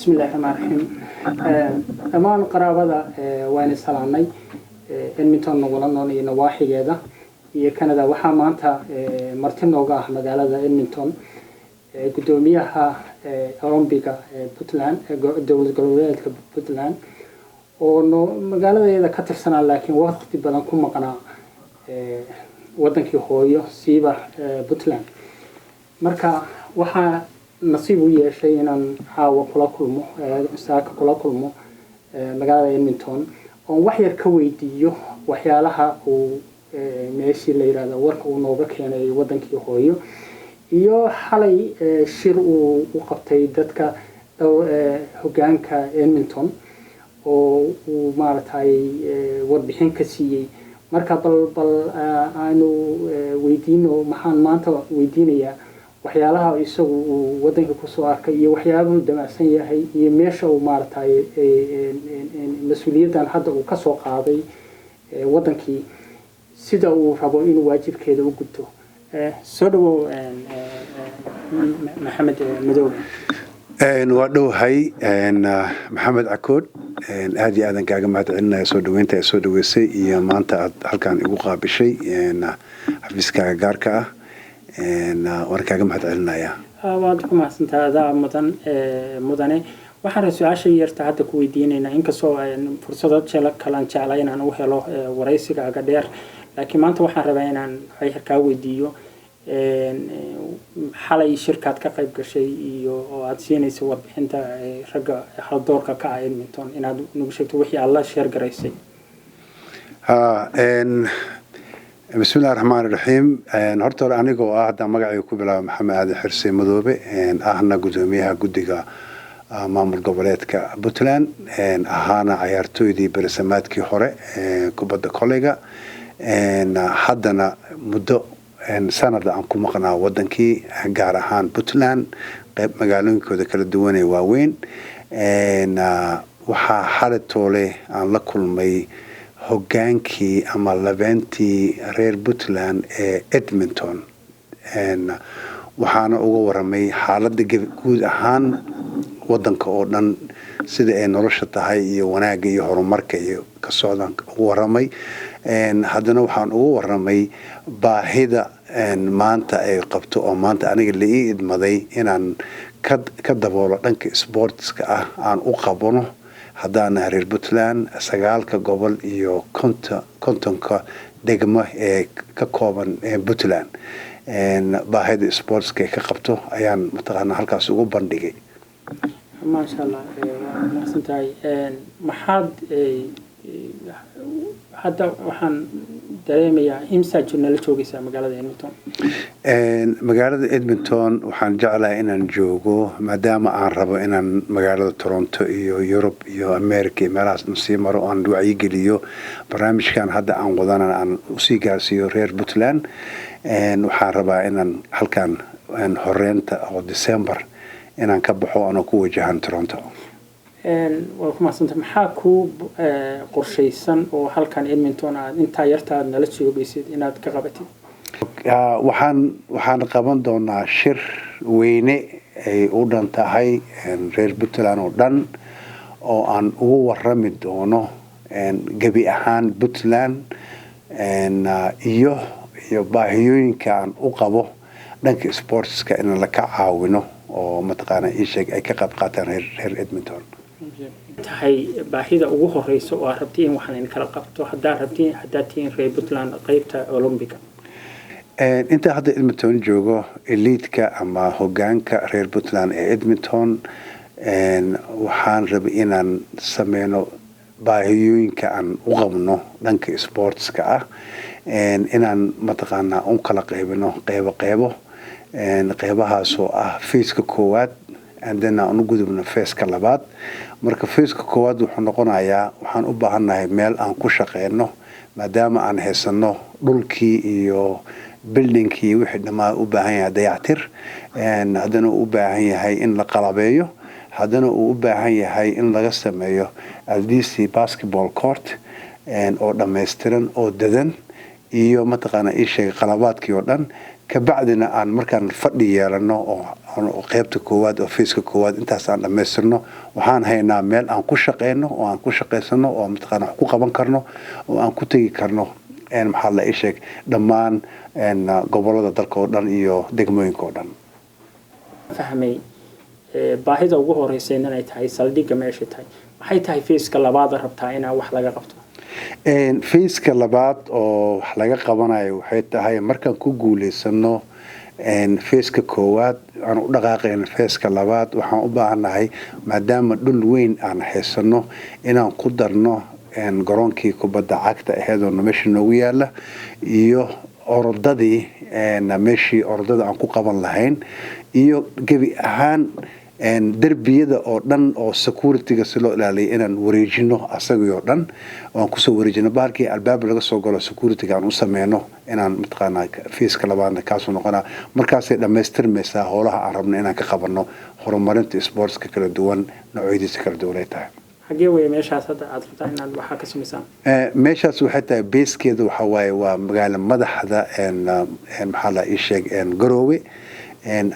Bismillahi raxmaan raxiim. Dhammaan qaraabada waan salaamnay Edmonton nagula nool iyo nawaaxigeeda iyo Canada. Waxaa maanta marti nooga ah magaalada Edmonton guddoomiyaha Olombiga Puntland, dowlad goboleedka Puntland, oo no magaaladeeda ka tirsanaa, laakiin waqti badan ku maqnaa wadankii hooyo, siiba Puntland. Marka waxaa nasiib u yeeshay inaan caawa kula kulmo, saaka kula kulmo magaalada Edmonton, oon wax yar ka weydiiyo waxyaalaha uu meeshii la yirahdo warka uu nooga keenay wadankii hooyo, iyo xalay shir uu u qabtay dadka hogaanka Edmonton oo uu maaragtay warbixin ka siiyey. Marka bal aanu weydiino, maxaan maanta weydiinayaa waxyaalaha isagu uu wadanka kusoo arkay iyo waxyaabuhu damacsan yahay iyo meesha uu maaragtay mas-uuliyaddan hadda uu kasoo qaaday wadankii, sida uu rabo inuu waajibkeeda u gudto. Soo dhawow, Maxamed Madoobe. Waa dhowahay, Maxamed Cakood. Aad iyo aadan kaaga mahad celinaya soo dhaweynta aad soo dhaweysay iyo maanta aad halkan igu qaabishay xafiiskaaga gaarka ah. Waan kaaga mahad celinaya. Waad ku mahadsantahay, adaa mudan, mudane. Waxaan su-aasha yarta hadda ku weydiinaynaa, inkastoo fursado jelo kalaan jeclay inaan u helo waraysigaaga dheer, laakiin maanta waxaan rabaa inaan waxyar kaa weydiiyo xalay shirkaad ka qayb gashay iyo oo aad siinaysa warbixinta ragga haldoorka ka ah Edmonton, inaad nagu sheegto wixii aad la share garaysay. Ha, bismillahi raxmaan raxiim. Horta hore, anigoo ah, haddaan magacayga ku bilaabo, Maxamed Aadan Xirse Madoobe, ahna guddoomiyaha guddiga maamul goboleedka Puntland, ahaana cayaartooydii berisamaadkii hore kubadda koleyga, haddana muddo sanada aan ku maqnaa wadankii, gaar ahaan Puntland, qeyb magaalooyinkooda kala duwan ee waaweyn. Waxaa xalay toole aan la kulmay hogaankii ama labeentii reer Puntland ee Edmonton. Waxaana uga waramay xaaladda guud ahaan wadanka oo dhan, sida ay nolosha tahay iyo wanaagga iyo horumarka iyo ka socdaan ugu waramay. Haddana waxaan ugu waramay baahida maanta ay qabto, oo maanta aniga la ii idmaday inaan ka daboolo dhanka sportska ah aan u qabano haddaana reer Puntland, sagaalka gobol iyo 50-ka degmo ee ka kooban Puntland. Baahida sportska ay ka qabto ayaan mataqaanaa halkaas ugu bandhigay. Maasha Allah, waa mahadsan tahay. Maxaad hadda, waxaan dareemayaa, imsaa nala joogaysaa magaalada Edmonton? Magaalada Edmonton waxaan jeclahay inaan joogo, maadaama aan rabo inaan magaalada Toronto iyo Yurub iyo America iyo meelahaas sii maro, aan wacyigeliyo barnaamijkan hadda aan wadana, aan usii gaarsiiyo reer Puntland. Waxaan rabaa inaan halkan horeynta oo December inaan ka baxo anoo ku wajahan Toronto. Waa ku mahadsanta. Maxaa kuu qorshaysan oo halkan Edmonton aad intaa yarta aad nala joogaysid inaad ka qabatid? Waxaan qaban doonaa shir weyne ay u dhan tahay reer Puntland oo dhan, oo aan ugu warami doono gebi ahaan Puntland iyo baahiyooyinka aan u qabo dhanka sportska in laka caawino oo mataqaana ii sheeg ay ka qayb qaataan reer Edmonton. Tahay baahida ugu horeysa oo aad rabtiin waxaan idin kala qabto haddaad rabtiin, haddaad tihiin reer Puntland, qeybta Olombiga? Inta hadda Edmonton joogo, elite-ka ama hogaanka reer Puntland ee Edmonton, waxaan rabay inaan sameyno baahiyooyinka aan u qabno dhanka sportska ah, inaan mataqaanaa u kala qaybino qeybo qeybo, qeybahaasoo ah phase-ka koowaad, and then aan u gudubno phase-ka labaad. Marka phase-ka koowaad wuxuu noqonayaa, waxaan u baahannahay meel aan ku shaqeyno, maadaama aan haysano dhulkii iyo buildingkii, wixii dhammaa u baahan yahay dayactir, haddana uu u baahan yahay in la qalabeeyo, haddana uu u baahan yahay in laga sameeyo aldc basketball court oo dhammaystiran oo dadan iyo mataqaanaa ii sheegay qalabaadkii oo dhan. Kabacdina aan markaan fadhi yeelano oo qeybta koowaad oo phase-ka koowaad intaas aan dhammaystirno, waxaan haynaa meel aan ku shaqeyno oo aan ku shaqaysano oo mataqaana wax ku qaban karno oo aan ku tegi karno, maxaa la ii sheeg, dhammaan gobolada dalka oo dhan iyo degmooyinka oo dhan. Fahmay baahida ugu horeysa inay tahay saldhigga meesha tahay. Maxay tahay phase-ka labaad rabtaa inaa wax laga qabto? Phase-ka labaad oo wax laga qabanayo waxay tahay markaan ku guuleysano phase-ka koowaad, aan u dhaqaaqayno phase-ka labaad, waxaan u baahannahay, maadaama dhul weyn aan haysano, inaan ku darno garoonkii kubadda cagta aheedoo meesha noogu yaala iyo orodadii, meeshii orodada aan ku qaban lahayn, iyo gebi ahaan derbiyada oo dhan oo security-ga si loo ilaaliyo inaan wareejino asagii oo dhan oo aan kusoo wareejino bahalkii albaab laga soo galo, security-ga aan u sameyno. Inaan mataqaanaa phase-ka labaadna kaasuu noqonaa. Markaasay dhammaystirmaysaa howlaha aan rabno inaan ka qabano horumarinta sportska kala duwan, noocyadiisa kala duwan ay tahay. Xagee weeye meeshaas hadda aad rabtaa inaad waxaa ka samaysaan? Meeshaas waxay tahay base-keeda waxaa waaye waa magaalo madaxda, maxaa la ii sheeg, Garoowe.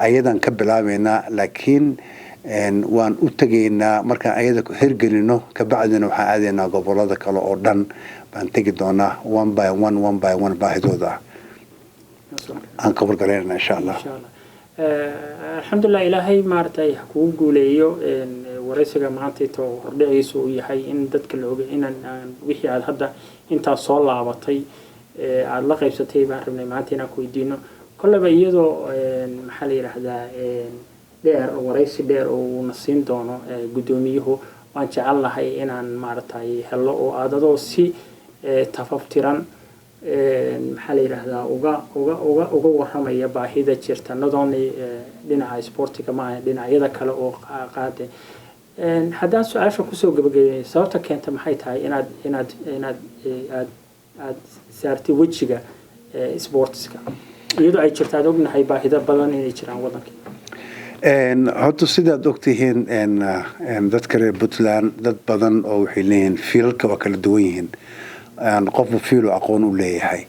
Ayadaan ka bilaabeynaa, laakiin waan u tegaynaa markaan ayada hirgelino. Kabacdina waxaan aadaynaa gobolada kale oo dhan baan tegi doonaa, one by one, one by one, baahidooda aan ka wargaraynana, insha Allah. Insha Allah. Alxamdulilah, Ilaahay maaragtay ha kugu guuleeyo. Waraysiga maanta ito hordhiciisu uu yahay in dadka la oga inaan wixii aad hadda intaas soo laabatay aada la qaybsatay baan rabnay maanta inaan ku weydiino. Kolleba iyadoo, maxaa la yidhaahdaa, dheer, waraysi dheer oo uuna siin doono guddoomiyuhu, waan jecel lahay inaan maaragtay helo oo aad adoo si tafaftiran, maxaa la yidhaahdaa, uga warramaya baahida jirta, not only dhinaca sportiga maaha, dhinacyada kale oo qaade. Haddaan su-aasha kusoo gabagabeeyay, sababta keenta maxay tahay inaad aad saartay wejiga sportska, iyadoo ay jirto, aad ognahay baahida badan inay jiraan wadankii? Horta sidaad ogtihiin, dadka reer Puntland dad badan oo waxay leeyihiin field-ka waa kala duwan yihiin, qofba field-o aqoon u leeyahay.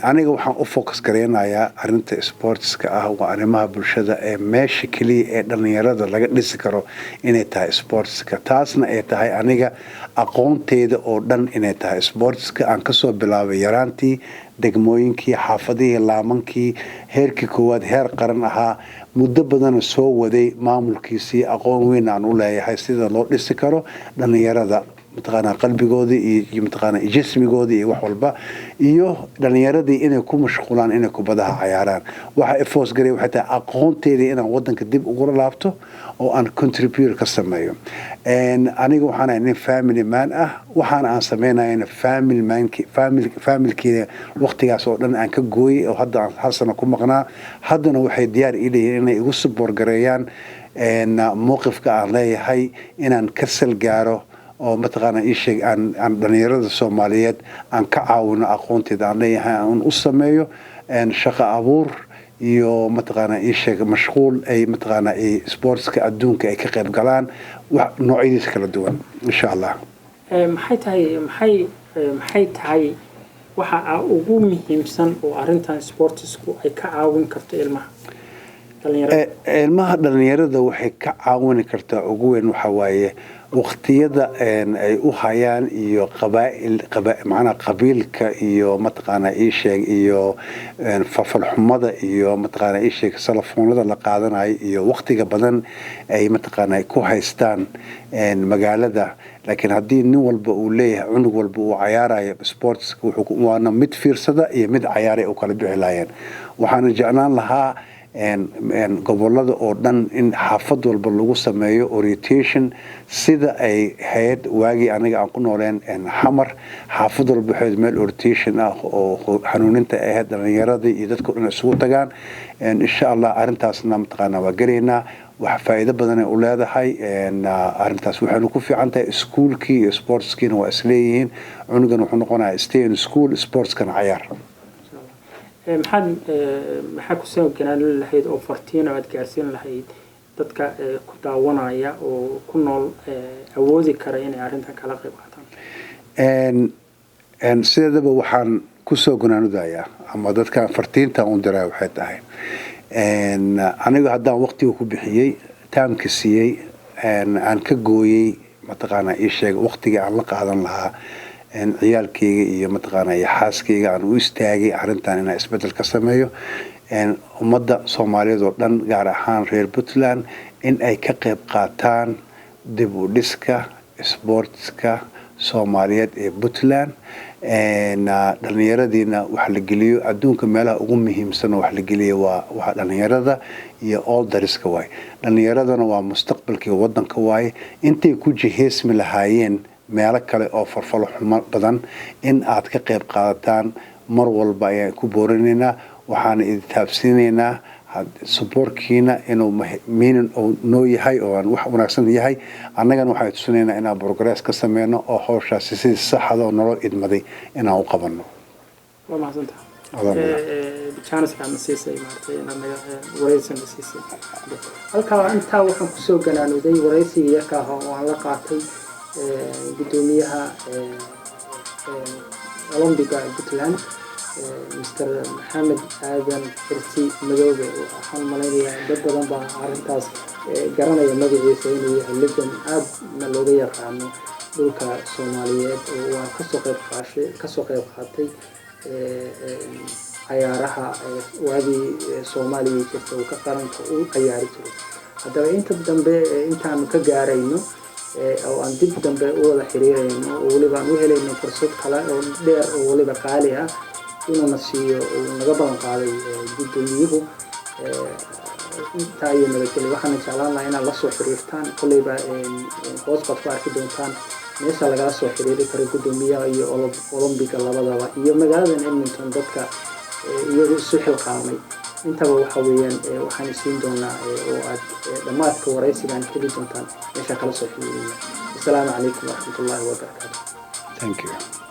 Aniga waxaan u focus gareynayaa arinta sportska ah. Waa arrimaha bulshada ee meesha keliya ee dhalinyarada laga dhisi karo inay tahay sportska, taasna ay tahay aniga aqoonteeda oo dhan inay tahay sportska. Aan kasoo bilaabay yaraantii, degmooyinkii, xaafadihii, laamankii, heerkii koowaad, heer qaran ahaa, muddo badana soo waday maamulkiisii, aqoon weyn aan u leeyahay sida loo dhisi karo dhalinyarada, mataqaanaa, qalbigoodii iyo mataqaanaa jismigoodii iyo wax walba, iyo dhalinyaradii inay ku mashquulaan inay kubadaha cayaaraan. Waxa i force garay waxay tahay aqoonteedii inaan wadanka dib ugula laabto oo aan contribute ka sameeyo. Aniga waxaan ahay nin family man ah. Waxaana aan sameynayana family manki family familkeeda waqtigaas oo dhan aan ka gooyay oo hadda aan hal sano ku maqnaa. Haddana waxay diyaar ii leeyihiin inay igu support gareeyaan mowqifka aan leeyahay inaan ka sal gaaro oo mataqaanaa ii sheeg aan dhalinyarada Soomaaliyeed aan ka caawino aqoonteeda aan leeyahay, aan u sameeyo shaqo abuur iyo mataqaanaa ii sheeg mashquul ay mataqaanaa ay sportska adduunka ay ka qayb galaan, wax noocyadiisa kala duwan, insha Allah. Maxay tahay waxa ugu muhiimsan oo arrintan sportsku ay ka caawin karto ilmaha dhalinyarada? Ilmaha dhalinyarada waxay ka caawini kartaa ugu weyn waxa waaye waqtiyada ay u hayaan iyo qabaa'il, macnaha qabiilka iyo mataqaanaa ii sheeg iyo fafalxumada iyo mataqaanaa ii sheeg salafoonada la qaadanayo iyo waqtiga badan ay mataqaanaa ku haystaan magaalada. Laakiin haddii nin walba uu leeyahay, cunug walba uu cayaarayo sportska, waana mid fiirsada iyo mid cayaaray u kala bixi lahaayeen. Waxaana jeclaan lahaa gobolada oo dhan in xaafad walba lagu sameeyo orientation, sida ay hayd waagii aniga aan ku nooleen Xamar. Xaafad walba waxay meel orientation ah oo xanuuninta ahayd, dhalinyaradii iyo dadka o dhan isugu tagaan. Insha Allah arrintaasna mataqaanaa waa gelaynaa. Wax faa'iido badan ay u leedahay arrintaas, waxaynu ku fiican tahay iskuulkii iyo sportskiina waa isleeyihiin. Cunugan wuxuu noqonayaa stay in school, sportskana cayaar. Maxaa kusoo ganaalin lahayd oo fartiin oo aad gaarsiin lahayd dadka ku daawanaya oo ku nool awoodi kara inay arrintan kala qayb qaataan? Sideedaba waxaan Kusoo gunaanudaya ama dadkan fartiintan u diraa waxay tahay, anigu haddaan waqtiga ku bixiyey, time-ka siiyey, aan ka gooyey, mataqaanaa, ii sheega, waqtigii aan la qaadan lahaa ciyaalkayga iyo, mataqaanaa, iyo xaaskayga, aan u istaagay arrintan inaan isbeddel ka sameeyo. Ummadda Soomaaliyeed oo dhan, gaar ahaan reer Puntland, in ay ka qayb qaataan dib u dhiska sportska Soomaaliyeed ee Puntland. Dhalinyaradiina wax la geliyo. Adduunka meelaha ugu muhiimsan oo wax la geliyo waa dhalinyarada iyo olderska waaye. Dhalinyaradana waa mustaqbalkii wadanka waaye. Intay ku jiheysmi lahaayeen meelo kale oo farfalo xumo badan, in aad ka qayb qaadataan mar walba ayaan ku boorinaynaa. Waxaana idin taabsiinaynaa supportkiina inuu meaning noo yahay oo aan wax wanaagsan yahay. Annagana waxaan tusinaynaa inaan progress ka sameyno oo hawshaasi sidii saxda oo nolol idmaday inaan u qabanno. Waa mahadsantaha. Chance-ka na siisay maaragtay inaad naga wareysi na siisay. Halkaa intaa waxaan kusoo ganaanuday wareysigii yarka ah oo aan la qaatay guddoomiyaha Olombiga Puntland, Mr Maxamed Aadan Xirsi Madoobe. Waxaan malaynayaa dad badan baa arrintaas garanaya magaciisa, inuu yahay legend aadna looga yaqaano dhulka Soomaaliyeed, oo waa kasoo qayb qaatay cayaaraha waagii Soomaaliya jirta uu ka qaranka u cayaari jiray. Haddaba inta dambe intaanu ka gaarayno oo aan dib dambe u wada xiriirayno, oo weliba aan u helayno fursad kale oo dheer oo weliba qaali ah inuuna siiyo uu naga ballan qaaday guddoomiyuhu, intaa iyo nabadgelyo. Waxaana jeclaan lahaa inaad la soo xiriirtaan. Kolleyba hoos baad ku arki doontaan meesha lagala soo xiriiri karo guddoomiyaha iyo Olombiga labadaba, iyo magaaladan Edmonton dadka iyagu isu xilqaamay intaba. Waxa weeyaan, waxaan isiin doonaa oo aad dhammaadka waraysigaan heli doontaan meesha kala soo xiriiriya. Asalaamu calaykum waraxmatullaahi wabarakaatu. Thank you.